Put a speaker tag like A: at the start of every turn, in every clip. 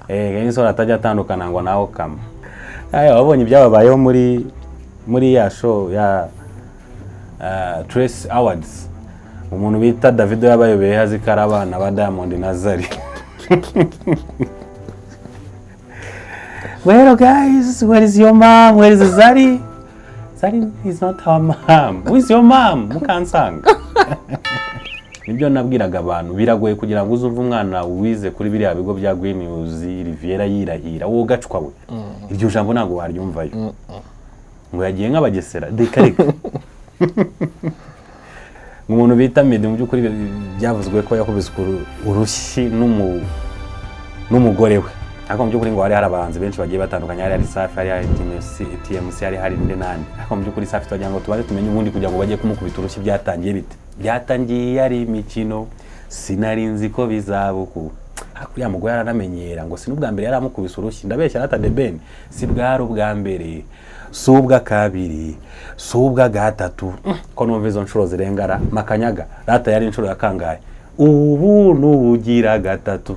A: Kenny Sol atajya atandukana ngo nawe kama. Aya wabonye ibyababayeho muri ya show ya Trace Awards. Umuntu bita Davido yabayobeye azi ko ari abana ba Diamond na Zari. Well guys, where is your mom? Where is Zari? Zari is not our mom. Who is your mom? Mukansanga. Nibyo nabwiraga abantu, biragoye kugira ngo uzumve umwana wize kuri biriya bigo bya Green News, Riviera yirahira, wowe ugacwa we. Iryo jambo ntabwo waryumvayo. Ngo yagiye nk'abagesera, reka reka. Umuntu bita Meddy mu by'ukuri byavuzwe ko yakubiswe urushyi n'umugore we. Ariko mu by'ukuri ngo hari abahanzi benshi bagiye batandukanye, hari Safi, hari TMC, hari nde nande. Ariko mu by'ukuri Safi twagira ngo tubanze tumenye ubundi kugira ngo bajye kumukubita urushyi byatangiye bite. Byatangiye ari imikino, sinari nzi ko bizaba uku. Ariko uriya mugore aranamenyera ngo si n'ubwa mbere yari amukubise urushyi, ndabeshya rata The Ben, si bwari ubwa mbere, si ubwa kabiri, si ubwa gatatu. Ko numva izo nshuro zirengara makanyaga rata yari inshuro ya kangahe? Ubu nubugira gatatu.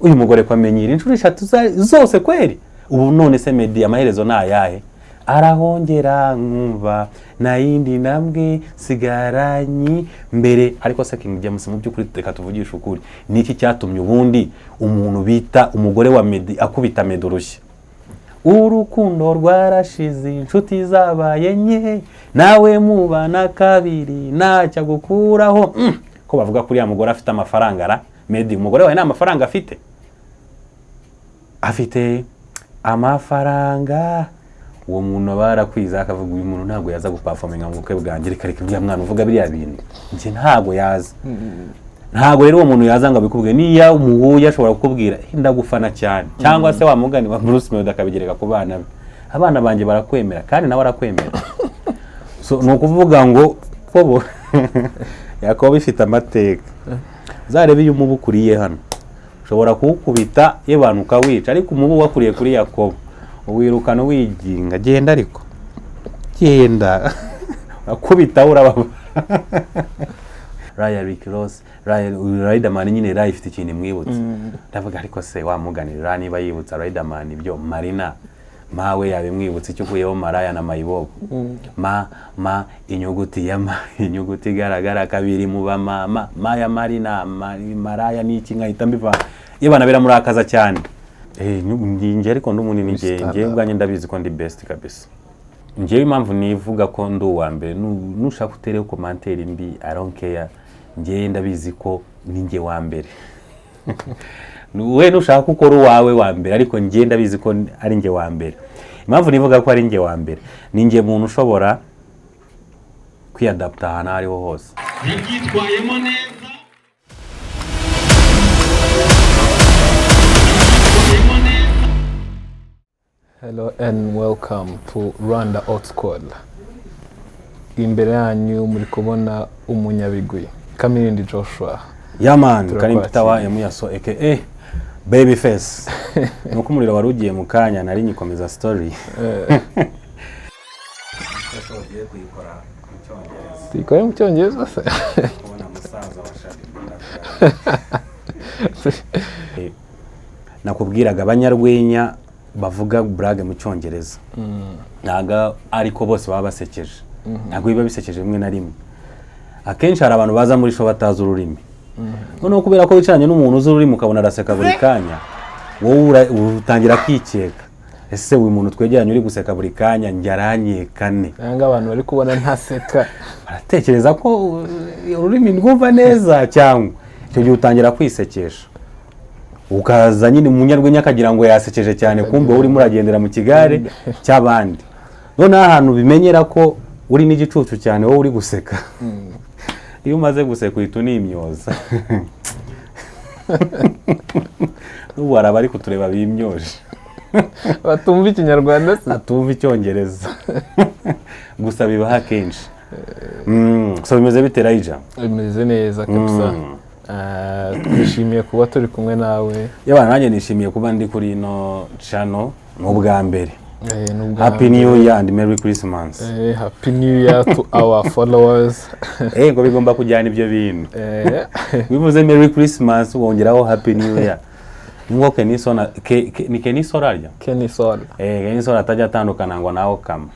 A: Uyu mugore ko amenyera inshuro eshatu zose kweri. Ubu none se Meddy amaherezo ni ayahe? Arahongera nkumva nta yindi ntambwe sigaranyi mbere. Ariko se King James, mu by'ukuri reka tuvugishe ukuri, ni iki cyatumye ubundi umuntu bita umugore wa Meddy akubita Meddy urushyi? Urukundo rwarashize, inshuti zabaye nke, nawe mubana kabiri ntacyo agukuraho. Ko bavuga ko uriya mugore afite amafaranga ra Meddy, umugore wawe nta mafaranga afite? Afite amafaranga. Uwo muntu aba yarakwiza akavuga uyu muntu ntabwo yaza guperforminga mu bukwe bwanjye, reka reka uriya mwana uvuga biriya bintu njye ntabwo yaza. Ntabwo rero uwo muntu yaza ngo abikubwire. Niyo umuhuye ashobora kukubwira ndagufana cyane, cyangwa se wa mugani wa Bruce Melody akabigereka ku bana be, abana banjye barakwemera kandi nawe arakwemera. So ni ukuvuga ngo kobo Yakobo ifite amateka. Uzarebe iyo umubu ukuriye hano ushobora kuwukubita yebantu ukawica, ariko umubu wakuriye kuri Yakobo uwirukana uwiginga, genda ariko genda akubita urababa. Raya Rick Ross, Raya Riderman nyine, Raya ifite ikintu imwibutsa. Ndavuga ariko se wamuganira niba yibutsa Riderman ibyo Marina mawe yabimwibutsa icyo ukuyeho Maraya na Mayibobo. Ma ma inyuguti ya ma inyuguti igaragara kabiri mu ba mama ma ya Marina Maraya n'iki nkahita mbiva yebana biramurakaza cyane. Njye ariko ndi umunini, njye ubwanjye ndabizi ko ndi best kabisa. Njyewe impamvu nivuga ko ndi uwa mbere, nushaka utereho commentaire mbi, I don't care, njyewe ndabizi ko ni njye wa mbere. We nushaka ukora uwawe wa mbere, ariko njye ndabizi ko ari njye wa mbere. Impamvu nivuga ko ari njye wa mbere, ni njye muntu ushobora kwiyadapta ahantu aho ariho hose.
B: Yabyitwayemo neza.
C: Hello and welcome to Rwanda Art School. Imbere yanyu muri kubona umunyabigwi Kamirindi Joshua.
A: Yaman
C: Turakwakira.
A: Karim Peter Emuyaso aka Babyface. Nuko umuriro wari ugiye mu kanya nari nyikomeza story. Ugiye kuyikora mu Cyongereza.
C: Tuyikore mu Cyongereza se?
A: Kubona musaza wa Shadi. Nakubwiraga abanyarwenya bavuga blague mu Cyongereza, ntabwo ariko bose baba basekeje, ntabwo biba bisekeje rimwe na rimwe. Akenshi hari abantu baza muri show batazi ururimi, noneho kubera ko wicaranye n'umuntu uzi ururimi ukabona araseka buri kanya, wowe utangira kwikeka, ese uyu muntu twegeranye uri guseka buri kanya njye aranyekane?
C: Cyangwa abantu bari kubona ntaseka
A: baratekereza ko ururimi rwumva neza, cyangwa icyo gihe utangira kwisekesha, ukaza nyine umunyarwenya akagira ngo yasekeje cyane, kumbe wowe urimo uragendera mu kigare cy'abandi. Noneho ahantu bimenyera ko uri n'igicucu cyane, wowe uri guseka, iyo umaze guseka uhita unimyoza. N'ubu hari abari kutureba bimyoje.
C: Batumva Ikinyarwanda se?
A: Atumva Icyongereza gusa, bibaho akenshi. So bimeze bite Elijah?
C: Bimeze neza kabisa. Twishimiye kuba turi kumwe nawe.
A: Yewe, nanjye nishimiye kuba ndi kuri ino channel, ni ubwa mbere.
C: Ni ubwa
A: Happy
C: mbere.
A: New Year and Merry Christmas.
C: Happy New Year to our followers.
A: Ngo bigomba kujyana ibyo bintu. Bivuze Merry Christmas wongeraho Happy New Year. Ni nko Kenny Sol ni Kenny Sol arya.
C: Kenny Sol.
A: Kenny Sol atajya atandukana ngo nawe Kama.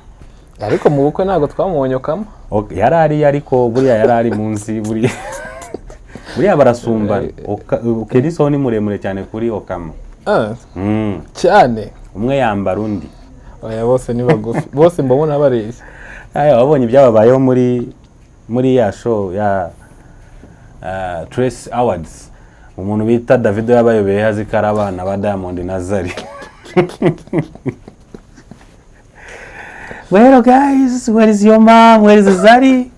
C: Ariko mu bukwe ntabwo twamubonye Kama.
A: Okay, yari ari, ariko buriya yari ari munsi, buriya barasumbana. Kenny Sol ni muremure cyane kuri Okama.
C: Ah, cyane.
A: Umwe yambara undi.
C: Oya, bose ni bagufi, bose mbabona bareshya.
A: Aya, wabonye ibyababayeho muri ya show ya Trace Awards, umuntu bita Davido yabayobeye azi ko ari abana ba Diamond na Zari. "Well guys, where is your mom? Where is Zari?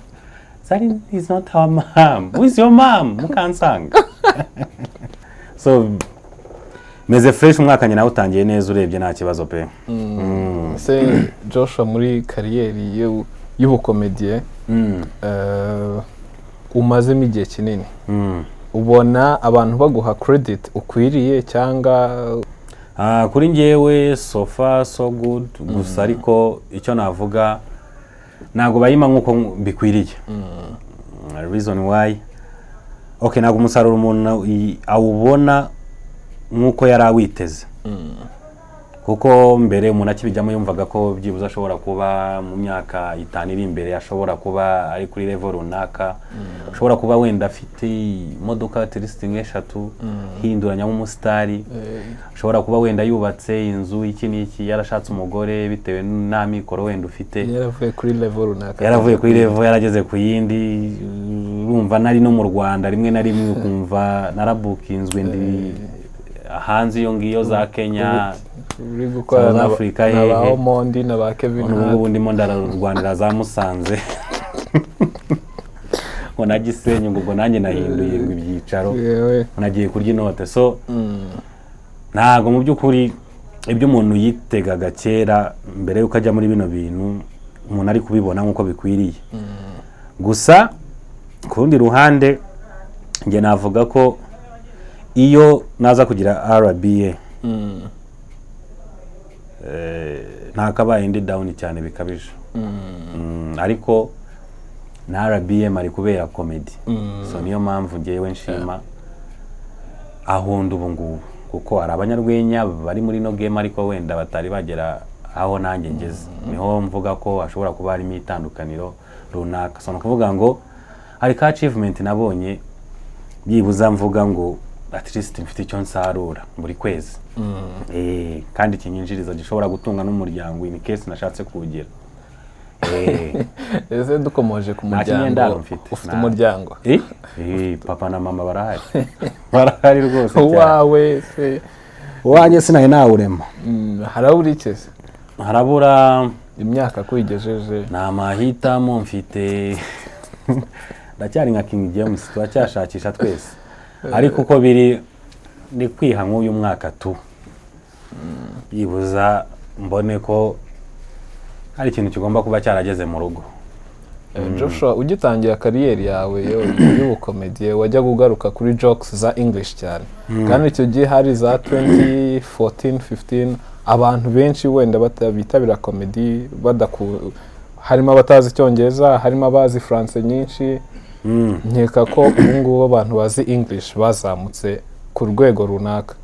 A: Zari is not our mom. Who is your mom?" Mukansanga. So meze fresh, umwaka nyina utangiye neza, urebye nta kibazo pe.
C: Ese Joshua, muri career y'ubukomediye umazemo igihe kinini, ubona abantu baguha credit ukwiriye cyangwa?
A: Ah, kuri njyewe so far so good. Gusa ariko icyo navuga, ntabwo bayima nk'uko bikwiriye. Reason why, okay, ntabwo umusaruro umuntu awubona nk'uko yari awiteze, kuko mbere umuntu akibijyamo yumvaga ko byibuze ashobora kuba mu myaka 5 iri imbere ashobora kuba ari kuri level runaka, ashobora kuba wenda afite imodoka at least nk'eshatu hinduranya nk'umusitari, ashobora kuba wenda yubatse inzu, iki n'iki, yarashatse umugore, bitewe n'amikoro wenda ufite.
C: Yaravuye kuri level runaka.
A: Yaravuye kuri level yarageze ku yindi. Urumva nari no mu Rwanda, rimwe na rimwe ukumva narabukinzwe, ndi hanze iyo ngiyo za Kenya,
C: uri gukora
A: South Africa,
C: na ba
A: hehe.
C: Omondi na ba Kevin
A: None ubu
C: Hart.
A: ngubu ndimo ndararwanira za Musanze ngo na Gisenyi, ngo ubwo nanjye nahinduye ngo ibyicaro,
C: Yewe.
A: nagiye kurya inote. So ntabwo mu by'ukuri ibyo umuntu yitegaga kera mbere y'uko ajya muri bino bintu umuntu ari kubibona nk'uko bikwiriye. Gusa ku rundi ruhande, njye navuga ko iyo naza kugira RBA, ntakabaye indi down cyane bikabije. Ariko na RBA ari kubera comedy, so niyo mpamvu ngewe nshima aho ndi ubu ngubu, kuko hari abanyarwenya bari muri ino game ariko wenda batari bagera aho nanjye ngeze. Niho mvuga ko hashobora kuba harimo itandukaniro runaka. So ni ukuvuga ngo hari ka achievement nabonye byibuza, mvuga ngo at least mfite icyo nsarura buri kwezi, kandi kinyinjiriza, gishobora gutunga n'umuryango in case nashatse kuwugira.
C: Ese dukomoje ku
A: Nta
C: muryango,
A: kinyendaro mfite.
C: ufite umuryango?
A: Papa na mama barahari, barahari rwose cyane.
C: Uwawe se?
A: Uwanjye sinari nawurema.
C: Harabura iki se?
A: Harabura
C: Imyaka kwigejeje.
A: Nta mahitamo mfite, ndacyari nka King James, turacyashakisha twese. Ariko uko biri, ni kwiha nk'uyu mwaka tu, byibuza mbone ko hari ikintu kigomba kuba cyarageze mu rugo.
C: Joshua, ugitangira career yawe y'ubukomediye, wajyaga ugaruka kuri jokes za English cyane, kandi icyo gihe hari za 2014 15, abantu benshi wenda bitabira comedy harimo abatazi Icyongereza, harimo abazi France nyinshi. Nkeka ko ubu ngubu abantu bazi English bazamutse ku rwego runaka.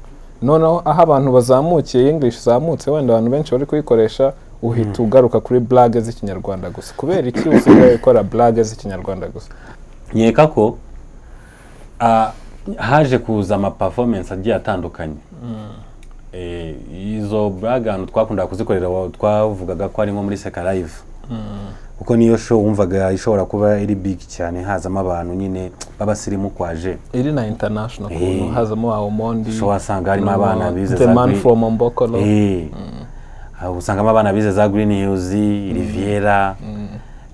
C: Noneho aho abantu bazamukiye, English zamutse, wenda abantu benshi bari kuyikoresha, uhita ugaruka kuri blague z'Ikinyarwanda gusa. Kubera iki usigaye ukora blague z'Ikinyarwanda gusa?
A: Nkeka ko haje kuza ama performance agiye atandukanye. Izo blague ahantu twakundaga kuzikorera, twavugaga ko ari nko muri Seka Live, kuko niyo show wumvaga ishobora kuba iri big cyane, hazamo abantu nyine b'abasirimu kwaje.
C: Iri na international ukuntu, hazamo wa Omondi.
A: So wasanga harimo abana bize
C: The
A: za
C: Man from Ombokolo.
A: Aho usangamo abana bize za Green Hills, Riviera,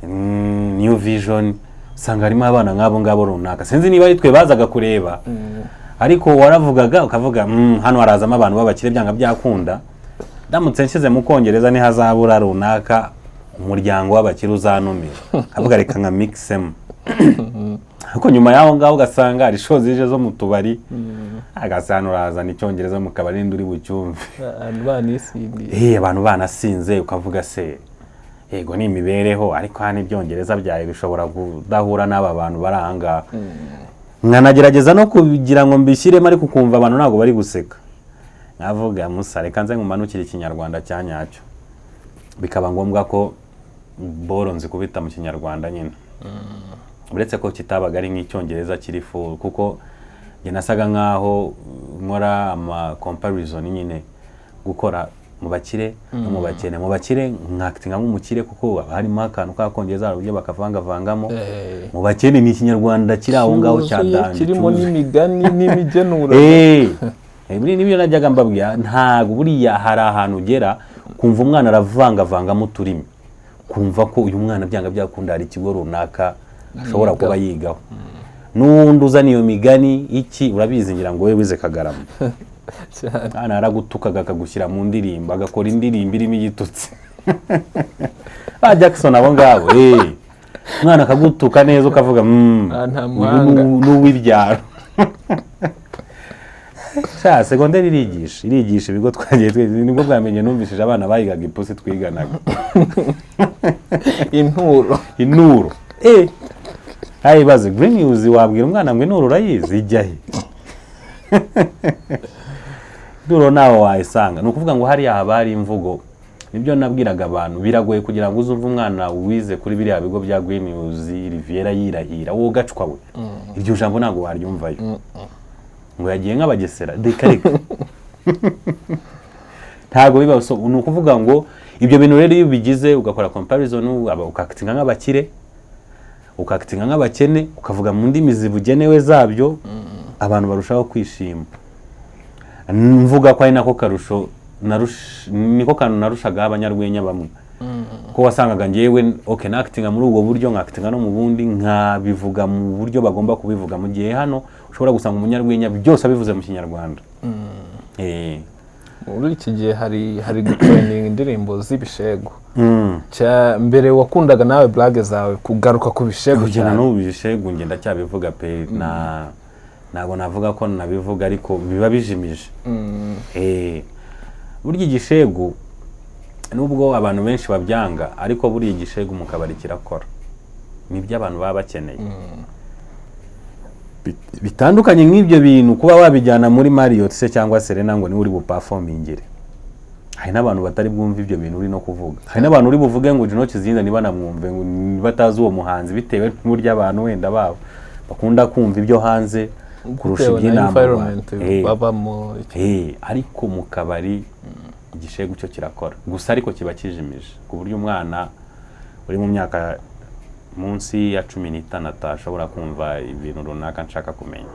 A: New Vision, usanga harimo abana nk'abo ngabo runaka. Sinzi niba ari twe bazaga kureba, ariko waravugaga ukavuga, hano harazamo abantu b'abakire, byanga byakunda ndamutse nshyize mu Kongereza ntihazabura runaka umuryango w'abakire uzanumira." Avuga reka nka mixemo. Ariko nyuma y'aho ngaho ugasanga hari show zije zo mu tubari, agasanga urazana Icyongereza mu kabari, ninde uri bucyumve?
C: Abantu banisindiye.
A: Abantu banasinze, ukavuga se yego ni imibereho, ariko hano Ibyongereza byawe bishobora kudahura n'aba bantu bari aha ngaha. Nkanagerageza no kugira ngo mbishyiremo, ariko ukumva abantu ntabwo bari guseka. Nkavuga musa, reka nze nkumanukire Ikinyarwanda cya nyacyo. Bikaba ngombwa ko boro nzikubita mu Kinyarwanda nyine, uretse ko kitabaga ari nk'Icyongereza kiri full, kuko njye nasaga nkaho nkora ama comparison nyine, gukora mu bakire no mu bakene. Mu bakire nkakitinga nk'umukire, kuko haba harimo akantu k'Akongereza, hari uburyo bakavangavangamo. Mu bakene ni Ikinyarwanda kiri aho ngaho cya
C: Cyuzuye,
A: danger,
C: kirimo
A: cyuzuye.
C: N'imigani n'imigenuro.
A: Buriya nibyo najyaga mbabwira. Ntabwo buriya hari ahantu ugera kumva umwana aravangavangamo uturimi, kumva ko uyu mwana byanga byakunda hari ikigo runaka ashobora kuba yigaho. N'uwundi uzana iyo migani iki, urabizi, ngira ngo wowe wize Kagarama.
C: Cyane.
A: Mwana yaragutukaga akagushyira mu ndirimbo, agakora indirimbo irimo igitutsi. Ba Jackson abo ngabo, umwana akagutuka neza ukavuga
C: Ah, nta
A: uyu
C: muhanga."
A: Ni uw'ibyaro. Sha, segonderi irigisha, irigisha. Ibigo twagiye twize, nibwo bwamenye numvishije abana bayigaga ipusi twiganaga.
C: Inturo.
A: Inuro, ayibaze Green News, wabwira umwana ngo inuro urayizi ijya he? Inuro nawe wayisanga. Ni ukuvuga ngo hariya haba hari imvugo. Nibyo nabwiraga abantu, biragoye kugira ngo uzumve umwana wize kuri biriya bigo bya Green News, Riviera, yirahira wowe ugacwa we. Iryo jambo ntabwo waryumvayo ngo yagiye nk'Abagesera. Reka reka, ntabwo biba. So ni ukuvuga ngo ibyo bintu rero iyo ubigize ugakora comparison, ukakitinga nk'abakire, ukakitinga nk'abakene, ukavuga mu ndimi zibugenewe zabyo, abantu barushaho kwishima. Mvuga ko ari nako karusho niko kantu narushagaho abanyarwenya bamwe, ko wasangaga ngewe okay nakitinga muri ubwo buryo, nkakitinga no mu bundi, nkabivuga mu buryo bagomba kubivuga, mu gihe hano ushobora gusanga umunyarwenya byose abivuze mu Kinyarwanda.
C: Muri iki gihe hari gutrendinga indirimbo z'ibishego. Mbere wakundaga nawe blague zawe kugaruka ku bishego
A: Kugena
C: cyane.
A: N'ubu ibishegu ngenda ndacyabivuga pe. Na ntabwo navuga ko nabivuga, ariko biba bijimije. Burya igishegu, nubwo abantu benshi babyanga, ariko buriya igishegu mu kabari kirakora, nibyo abantu baba bakeneye. Bitandukanye nk'ibyo bintu kuba wabijyana muri Marriott se cyangwa Serena ngo niwe uri buperformingire. Hari n'abantu batari bwumve ibyo bintu uri no kuvuga, hari n'abantu uri buvuge ngo Juno Kizinda ntibanamwumve, ngo batazi uwo muhanzi, bitewe n'uburyo abantu wenda babo bakunda kumva ibyo hanze kurusha
C: bitewe na
A: iby'inama mu
C: environment
A: Rwanda.
C: Babamo.
A: Ariko mu kabari igishegu cyo kirakora gusa, ariko kiba kijimije ku buryo umwana uri mu myaka munsi ya 15 atashobora kumva ibintu runaka nshaka kumenya.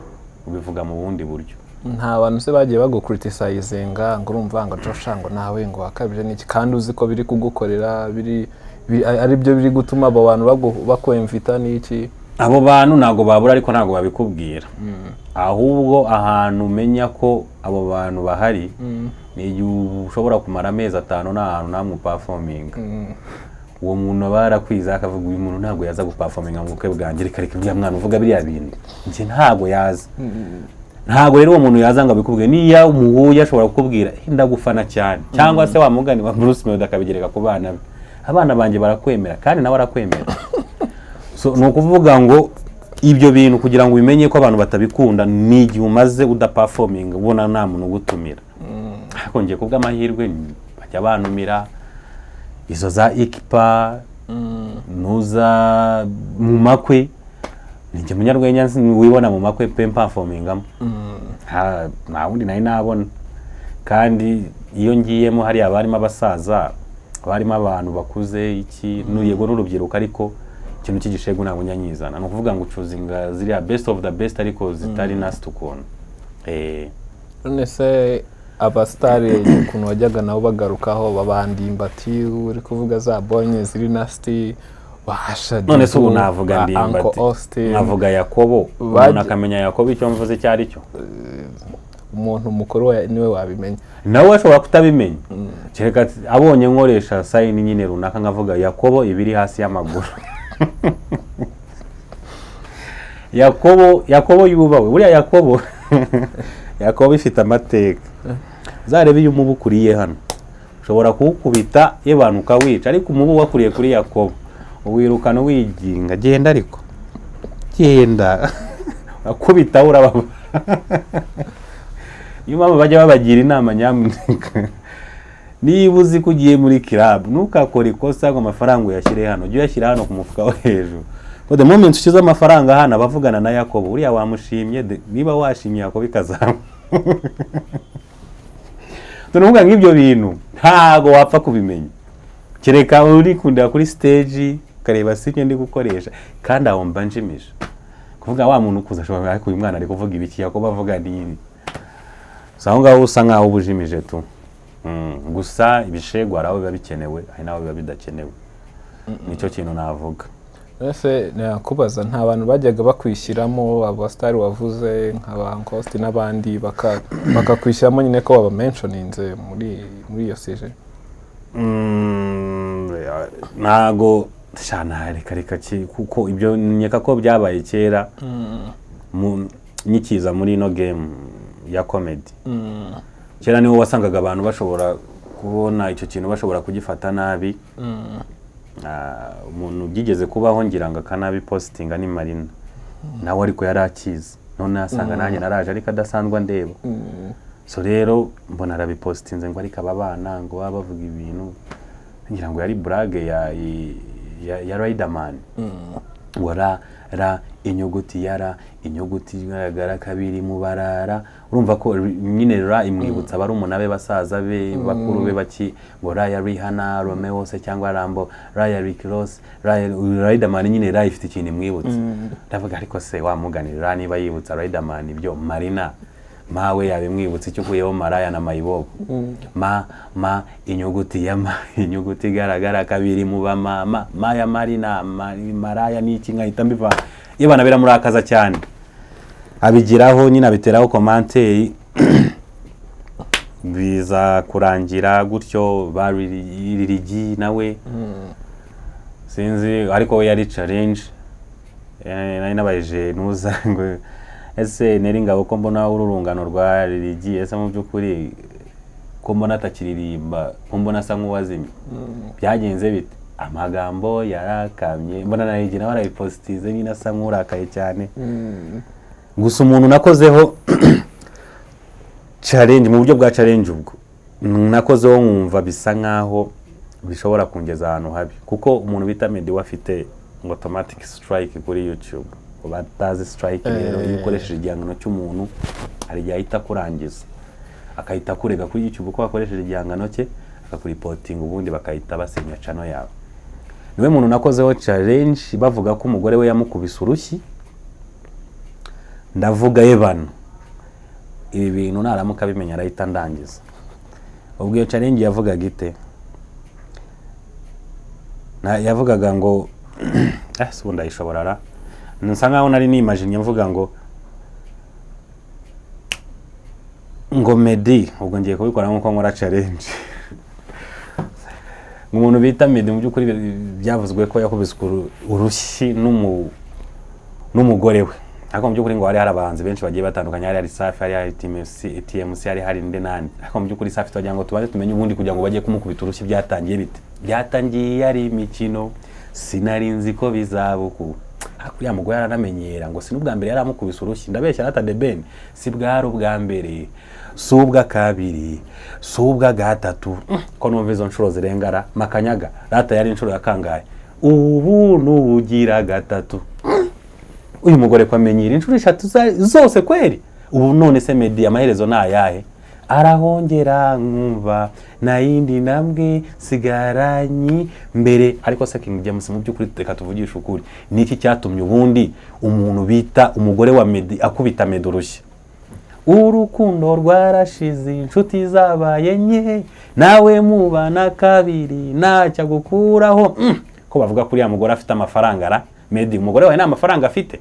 A: Ubivuga mu bundi buryo.
C: Nta bantu se bagiye bagucriticizinga ngo urumva ngo Joshua ngo nawe ngo wakabije n'iki, kandi uzi ko biri kugukorera ari byo biri gutuma abo bantu bakwemvita n'iki?
A: Abo bantu ntabwo babura, ariko ntabwo babikubwira. Ahubwo ahantu umenya ko abo bantu bahari ni igihe ushobora kumara amezi 5 nta hantu namwe uperforminga. Uwo muntu aba yarakwiza akavuga: "Uyu muntu ntabwo yaza guperforminga mu bukwe bwanjye. Reka reka, uriya mwana uvuga biriya bintu njye ntabwo yaza." Ntabwo rero uwo muntu yaza ngo abikubwire. Niyo muhuye ashobora kukubwira: "Eh, ndagufana cyane," cyangwa se wa mugani wa Bruce Melody akabigereka ku bana be: "Abana banjye barakwemera," kandi nawe arakwemera. So ni ukuvuga ngo ibyo bintu kugira ngo ubimenye ko abantu batabikunda ni igihe umaze udaperforminga, ubona nta muntu ugutumira. Ariko ngiye kubw'amahirwe bajya bantumira izo za ikipa nuza mu makwe. Ninjye munyarwenya wibona mu makwe pe mperformingamo. Nta wundi nari nabona. Kandi iyo ngiyemo hariya barimo abasaza, barimo abantu bakuze iki, yego n'urubyiruko, ariko ikintu cy'igishegu ntabwo njya nyizana. Ni ukuvuga ngo ucuzinga ziriya best of the best, ariko zitari nasty ukuntu.
C: None se abasitari ukuntu wajyaga nabo bagarukaho babandimbati, uri kuvuga za bonye ziri nasty, ba
A: None se ubu navuga
C: ba
A: Ndimbati,
C: Uncle Austin,
A: nkavuga Yakobo, umuntu akamenya Yakobo icyo mvuze icyo ari cyo?
C: Umuntu mukuru niwe wabimenya.
A: Nawe ashobora kutabimenya, kereka abonye nkoresha sign nyine runaka, nkavuga Yakobo ibiri hasi y'amaguru. Yakobo, Yakobo yubahwe. Buriya Yakobo, Yakobo ifite amateka. Uzarebe iyo umubu ukuriye hano ushobora kuwukubita yebantu ukawica, ariko umubu wakuriye kuri Yakobo uwirukana uwiginga: "Genda, ariko genda." Urakubita urababa. Niyo mpamvu bajya babagira inama: nyamuneka, niba uzi ko ugiye muri club, ntukakore ikosa ngo amafaranga uyashyire hano. Ujye uyashyira hano ku mufuka wo hejuru. But the moment ushyize amafaranga hano, abavugana na Yakobo uriya wamushimye, niba washimye Yakobo ikazamuka. Tunavuga nk'ibyo bintu ntago wapfa kubimenya kereka uri kundeba kuri stage, ukareba sinye ndi gukoresha. Kandi aho mba njimije kuvuga wa muntu ukuze ashobora, ariko uyu mwana ari kuvuga ibiki? Yakobo avuga n'ibi. So aho ngaho usa nkaho uba ujimije tu. Gusa ibishegwa hari aho biba bikenewe, hari n'aho biba bidakenewe. Nicyo kintu navuga.
C: Ese nakubaza, nta bantu bajyaga bakwishyiramo, abasitari wavuze nka ba Nkosti n'abandi, bakakwishyiramo nyine ko wabamentioninze muri iyo sujet?
A: Ntago shana, reka reka kuko ibyo nkeka ko byabaye kera nyikiza muri ino game ya comedy. Kera niho wasangaga abantu bashobora kubona icyo kintu, bashobora kugifata nabi. Umuntu byigeze kubaho ngira ngo akanabipositinga ni Marina nawe, ariko yari akizi. None asanga nanjye naraje, ariko adasanzwe andeba. So rero mbona arabipositinze ngo ariko aba bana ngo baba bavuga ibintu, ngira ngo yari burage ya Riderman, ngo ra ra inyuguti ya ra, inyuguti igaragara kabiri mu barara. Urumva ko nyine ra imwibutsa barumuna be, basaza be, bakuru be, baki ngo ra ya Rihanna, Romeo se cyangwa Rambo, ra ya Rick Ross, ra ya Riderman. Nyine ra ifite ikintu imwibutsa. Ndavuga, ariko se wamugani ra niba yibutsa Riderman ibyo, Marina mawe yabimwibutsa icyo ukuyeho maraya na mayibobo? Ma ma inyuguti ya ma, inyuguti igaragara kabiri mu ba mama, ma ya Marina, maraya n'iki, nkahita mbiva iyo bana biramurakaza cyane. Abigiraho nyine, abiteraho commentaire, biza kurangira gutyo. Baririgi nawe sinzi, ariko we yari challenge. Nari nabajije ntuza ngo ese Neri Ngabo, ko mbona uru rungano rwa Ririgi, ese mu by'ukuri ko mbona atakiririmba, ko mbona asa nk'uwazimye, byagenze bite? Amagambo yarakamye. Mbona na Ririgi nawe arabipositize nyine asa nk'urakaye cyane. Gusa umuntu nakozeho challenge mu buryo bwa challenge, ubwo nakozeho nkumva bisa nkaho bishobora kungeza ahantu habi, kuko umuntu bita Meddy we afite ngo automatic strike kuri YouTube. Batazi strike rero, iyo ukoresheje igihangano cy'umuntu, hari igihe ahita akurangiza, akahita akurega kuri YouTube ko wakoresheje igihangano cye, akakuripotinga, ubundi bakahita basenya channel yawe. Niwe muntu nakozeho challenge bavuga ko umugore we yamukubise urushyi. Ndavuga ye bano, ibi bintu naramuka abimenya arahita ndangiza. Ubwo iyo challenge yavugaga ite? Yavugaga ngo si ubu ndayishobora ra? Nsa nkaho nari nimajinnye mvuga ngo Meddy, ubwo ngiye kubikora nkuko nkora challenge, ngo umuntu bita Meddy mu by'ukuri byavuzwe ko yakubiswe urushyi n'umugore we. Ariko mu by'ukuri ngo hari hari abahanzi benshi bagiye batandukanye, hari hari Safi, hari hari TMC, TMC, hari hari nde nande. Ariko mu by'ukuri Safi twagira ngo tubanze tumenye ubundi kugira ngo bajye kumukubita urushyi byatangiye bite? Byatangiye ari imikino, sinari nzi ko bizaba uku. Ariko uriya mugore yaranamenyera, ngo si n'ubwa mbere yari amukubise urushyi. Ndabeshya rata The Ben? Si bwari ubwa mbere, si ubwa kabiri, si ubwa gatatu. Ko numva izo nshuro zirengara makanyaga rata, yari inshuro ya kangahe? Ubu nubugira gatatu. Uyu mugore ko amenyera inshuro eshatu zose kweri? Ubu none se Meddy amaherezo ni ayahe? Arahongera nkumva nta yindi ntambwe sigaranyi mbere. Ariko se King James, mu by'ukuri reka tuvugishe ukuri, ni iki cyatumye ubundi umuntu bita umugore wa Meddy akubita Meddy urushyi? Urukundo rwarashize, inshuti zabaye nke, nawe mubana kabiri ntacyo agukuraho. Ko bavuga ko uriya mugore afite amafaranga ra? Meddy, umugore wawe nta mafaranga afite?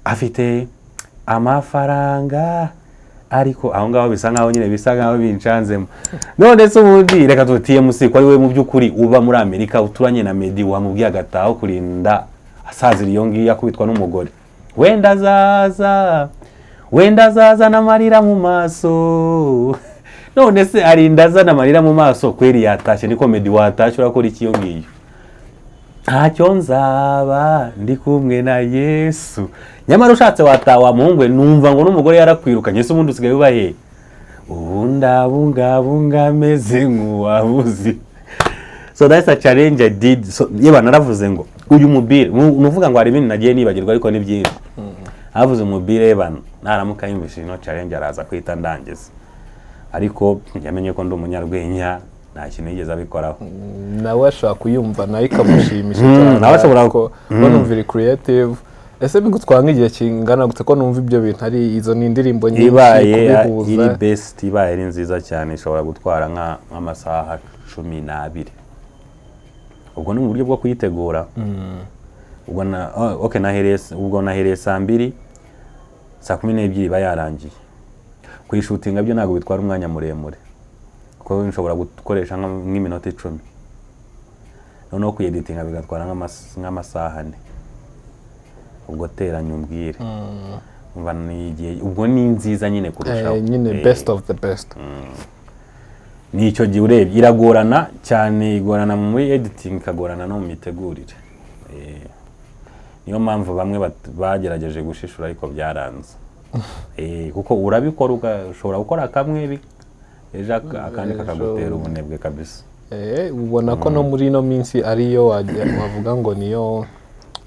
A: Afite amafaranga, ariko aho ngaho bisa nkaho nyine bisa nkaho bincanzemo. None se ubundi reka tu TMC, ko ari we mu by'ukuri uba muri Amerika uturanye na Meddy, wamubwiye agataha kurinda asazira iyo ngiyo akubitwa n'umugore? Wenda azaza, wenda azazana amarira mu maso. None se arinda azana amarira mu maso kweri? Yatashye niko Meddy, watashye urakora iki iyo ngiyo? Ntacyo nzaba ndi kumwe na Yesu. Nyamara ushatse wataha wa muhungu we, numva ngo n'umugore yarakwirukanye. Ese ubundi usigaye uba he? Ubu ndabungabunga meze nk'uwabuze. So that's a challenge I did. So yeba naravuze ngo uyu mubire ni uvuga ngo hari ibindi nagiye nibagirwa, ariko ni byinshi. Havuze umubire, yeba naramuka yumvise ino challenge araza kwita ndangiza, ariko yamenye ko ndi umunyarwenya, nta kintu yigeze abikoraho.
C: Nawe ashobora kuyumva nayo ikamushimisha cyane.
A: Nawe ashobora-
C: ko numva iri creative. Ese bigutwara nk'igihe kingana gute, ko numva ibyo bintu ari izo ni indirimbo nyinshi,
A: Ibaye
C: kubihuza?
A: iri best, ibaye ari nziza cyane, ishobora gutwara nk'amasaha 12. Ubwo ni uburyo bwo kuyitegura. Ubwo na oh, okay, ubwo nahereye saa 2, saa 12 iba yarangiye. Kuyishootinga byo ntabwo bitwara umwanya muremure, kuko nshobora gukoresha nk'iminota 10. Noneho kuyeditinga bigatwara nk'amasaha 4. Ubwo teranya umbwire. Umva, ni igihe ubwo ni nziza nyine kurushaho.
C: Nyine best of the best.
A: Ni icyo gihe urebye iragorana cyane, igorana muri editing, ikagorana no mu mitegurire. Niyo mpamvu bamwe bagerageje gushishura ariko byaranze. Kuko urabikora, ugashobora gukora kamwe, ejo akandi kakagutera ubunebwe kabisa.
C: Ubona ko no muri ino minsi ariyo wavuga ngo niyo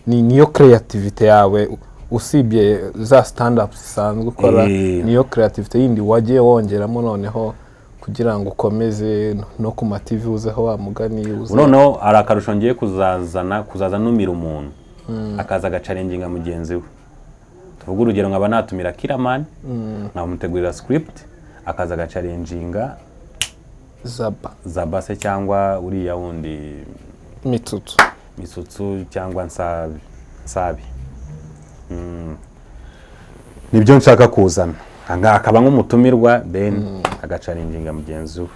C: niyo creativity yawe, usibye za stand up zisanzwe ukora, niyo creativity yindi wagiye wongeramo noneho kugira ngo ukomeze no ku ma TV uzeho wa mugani uze?
A: Noneho hari akarusho ngiye kuzazana, kuzaza numira umuntu akaza agachallenginga mugenzi we. Tuvuge urugero, nkaba natumira Killaman, nkamutegurira script, akaza agachallenginga
C: Zaba.
A: Zaba se cyangwa uriya wundi.
C: Mitsutsu.
A: Mitsutsu cyangwa Nsabi. Nsabi. Nibyo nshaka kuzana. Akaba nk'umutumirwa, then agachallenginga mugenzi we.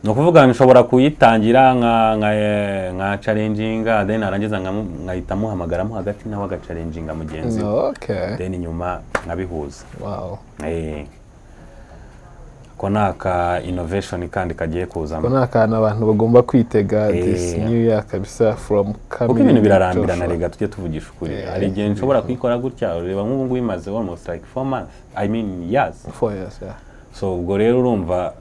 A: Ni ukuvuga nshobora kuyitangira nka challenginga, then narangiza nkahita muhamagaramo hagati, nawe agachallenginga mugenzi we, then nyuma nkabihuza. Ko ni aka innovation kandi kagiye kuzamo.
C: Ko ni akantu abantu bagomba kwitega this new year kabisa from
A: Kuko ibintu birarambirana.
C: Joshua.
A: Rega tujye tuvugisha ukuri. Hari igihe nshobora kuyikora gutya, ureba nk'ubu ngubu imaze almost like 4 months, I mean years.
C: 4 years, yeah.
A: So ubwo rero urumva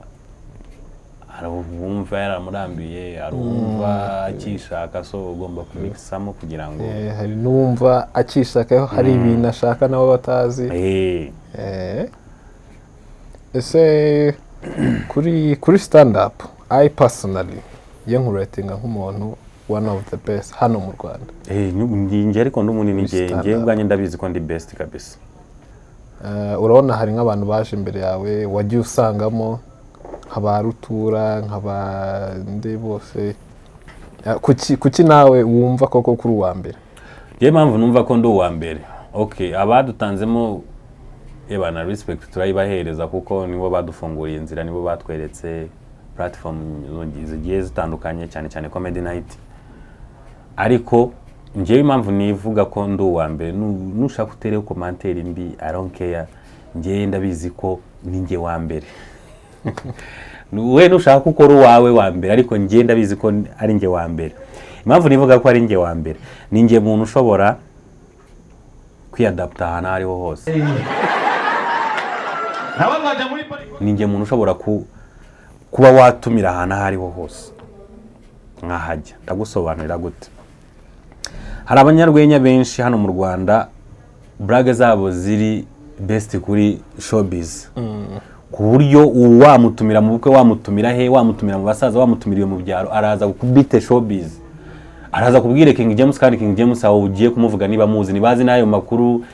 A: hari uwumva yaramurambiye, hari uwumva akishaka, so ugomba kumixamo kugira ngo
C: Hari n'uwumva akishakaho, hari ibintu ashaka nabo batazi. Ese kuri stand up, I personally ye nkuratinga nk'umuntu one of the best hano mu Rwanda.
A: Njye ariko ndi umuntu ni njye
C: Stand
A: njye
C: up.
A: ubwanjye ndabizi ko ndi best kabisa.
C: Urabona hari nk'abantu baje imbere yawe wagiye usangamo nka ba Rutura, nka ba nde bose. Kuki nawe wumva koko kuri uwa mbere?
A: Njyewe impamvu numva ko ndi uwa mbere, okay, abadutanzemo eba na respect turayibahereza, kuko nibo badufunguriye inzira, nibo batweretse platform zigiye zitandukanye, cyane cyane Comedy Night. Ariko njyewe impamvu nivuga ko ndi uwa mbere, nushaka utereho commentaire mbi, I don't care, njyewe ndabizi ko ni njye wa mbere. We nushaka ukora uwawe wa mbere, ariko njye ndabizi ko ari njye wa mbere. Impamvu nivuga ko ari njye wa mbere, ni njye muntu ushobora kwiyadapta ahantu aho ariho hose.
B: Nawe azajya muri pariki.
A: Ni njye muntu ushobora kuba watumira ahantu aho ariho hose nkahajya. Ndagusobanurira gute? Hari abanyarwenya benshi hano mu Rwanda blague zabo ziri best kuri showbiz, ku buryo wamutumira mu bukwe, wamutumira he, wamutumira mu basaza, wamutumiriye mu byaro, araza gukubite showbiz, araza kubwira King James. Kandi King James aho ugiye kumuvuga, niba muzi, nibazi n'ayo makuru,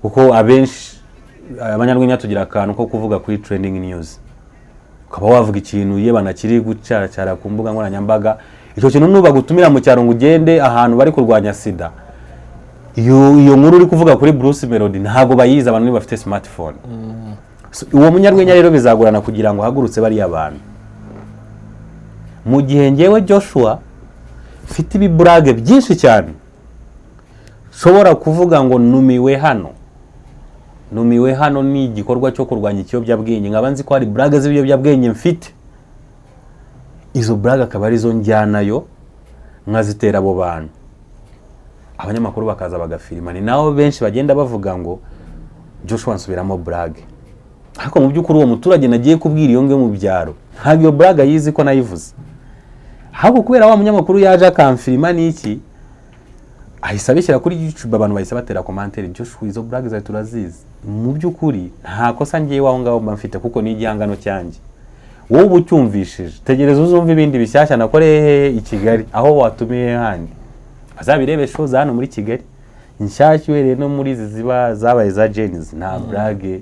A: kuko abenshi abanyarwenya tugira akantu ko kuvuga kuri trending news. Ukaba wavuga ikintu yebana kiri gucaracara ku mbuga nkoranyambaga, icyo kintu nubagutumira mu cyaro ngo ugende ahantu bari kurwanya sida, iyo nkuru uri kuvuga kuri Bruce Melody ntabwo bayizi abantu niba bafite smartphone. So, uwo munyarwenya rero bizagorana kugira ngo ahagurutse bariya bantu, mu gihe ngewe Joshua mfite ibiblague byinshi cyane nshobora kuvuga ngo numiwe hano, numiwe hano ni igikorwa cyo kurwanya ikiyobyabwenge, nkaba nzi ko hari blague z'ibiyobyabwenge mfite, izo blague akaba arizo njyanayo. Nkazitera abo bantu, abanyamakuru bakaza bagafilima. Ni nabo benshi bagenda bavuga ngo Joshua nsubiramo blague, ariko mu by'ukuri uwo muturage nagiye kubwira iyo ngiyo mu byaro ntabwo iyo blague yizi ko nayivuze, ahubwo kubera wa munyamakuru yaje akamfilima n'iki, ahise abishyira kuri YouTube, abantu bahise batera commentaire: "Joshua, izo blague zawe turazizi." Mu by'ukuri nta kosa ngewe aho ngaho mba mfite, kuko ni igihangano cyanjye. Wowe uba ucyumvishije, tegereza uzumva ibindi bishyashya nakoreye hehe? I Kigali, aho watumiye handi bazabirebe, show za hano muri Kigali nshyashya, uhereye no muri izi ziba zabaye za Gen-Z, nta blague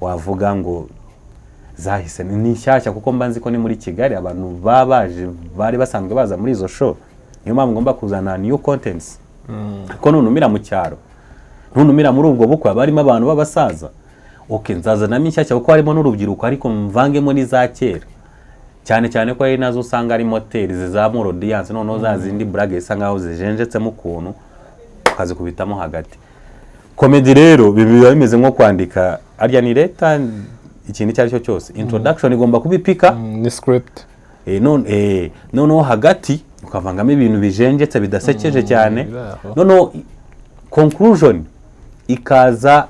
A: wavuga ngo zahise ni nshyashya, kuko mba nzi ko ni muri Kigali, abantu baba baje bari basanzwe baza muri izo show. Niyo mpamvu ngomba kuzana new contents, kuko nunumira mu cyaro, nunumira muri ubwo bukwe, haba harimo abantu b'abasaza. Ok, nzazanamo inshyashya kuko harimo n'urubyiruko, ariko mvangemo n'iza kera, cyane cyane ko ari nazo usanga ari moteri zizamura audience. Noneho za zindi blague zisa nkaho zijenjetsemo ukuntu, ukazikubitamo hagati. Comedy rero biba bimeze nko kwandika arya ni leta, ikintu icyo ari cyo cyose, introduction igomba kuba ipika.
C: Ni script.
A: Noneho hagati ukavangamo ibintu bijenjetse bidasekeje cyane,
C: biri aho.
A: Noneho conclusion ikaza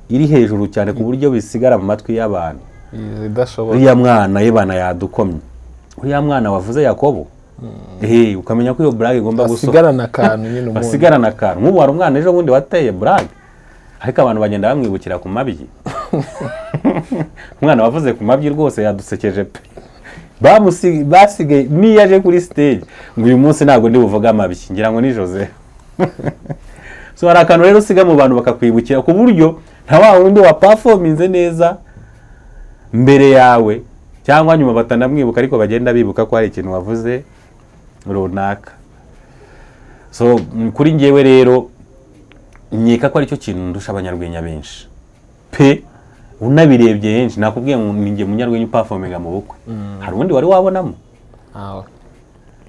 A: iri hejuru cyane ku buryo bisigara mu matwi y'abantu.
C: Idashoboka.
A: Uriya mwana yebana yadukomye, uriya mwana wavuze Yakobo, ukamenya ko iyo blague igomba gusohoka.
C: Asigarana akantu nyine umuntu.
A: Basigarana akantu. Nk'ubu hari umwana ejo bundi wateye blague, ariko abantu bagenda bamwibukira ku mabyi. Umwana wavuze ku mabyi rwose yadusekeje pe. Basigaye niyo aje kuri stage ngo: "Uyu munsi ntabwo ndi buvuge amabyi." Ngira ngo ni Jose. So hari akantu rero usiga mu bantu bakakwibukira, ku buryo nta wa wundi wa performinze neza mbere yawe cyangwa nyuma batanamwibuka, ariko bagenda bibuka ko hari ikintu wavuze runaka. So kuri njyewe rero nkeka ko aricyo kintu ndusha abanyarwenya benshi pe. Unabirebye henshi, nakubwiye ngo ni njye munyarwenya uperforminga mu bukwe. Hari ubundi wari wabonamo?
C: Ntawe.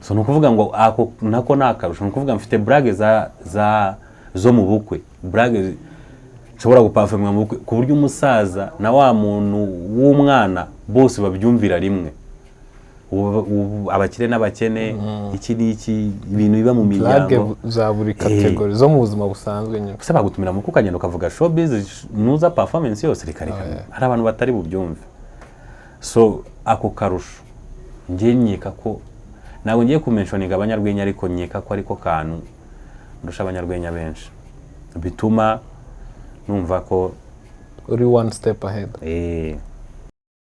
A: So ni ukuvuga ngo ako nako ni akarusho. Ni ukuvuga mfite blague za zo mu bukwe, blague nshobora guperforminga mu bukwe ku buryo umusaza na wa muntu w'umwana bose babyumvira rimwe. Ubu abakire n'abakene, iki n'iki, ibintu biba mu
C: Blague
A: miryango.
C: za buri category zo mu buzima busanzwe nyine.
A: Gusa bagutumira mu ukagenda ukavuga showbiz, nuza performance yose, reka reka, hari abantu batari bubyumve. So ako karusho njye nkeka ko, ntabwo ngiye kumentioninga abanyarwenya, ariko nkeka ko ariko kantu ndusha abanyarwenya benshi bituma numva ko
C: uri one step ahead.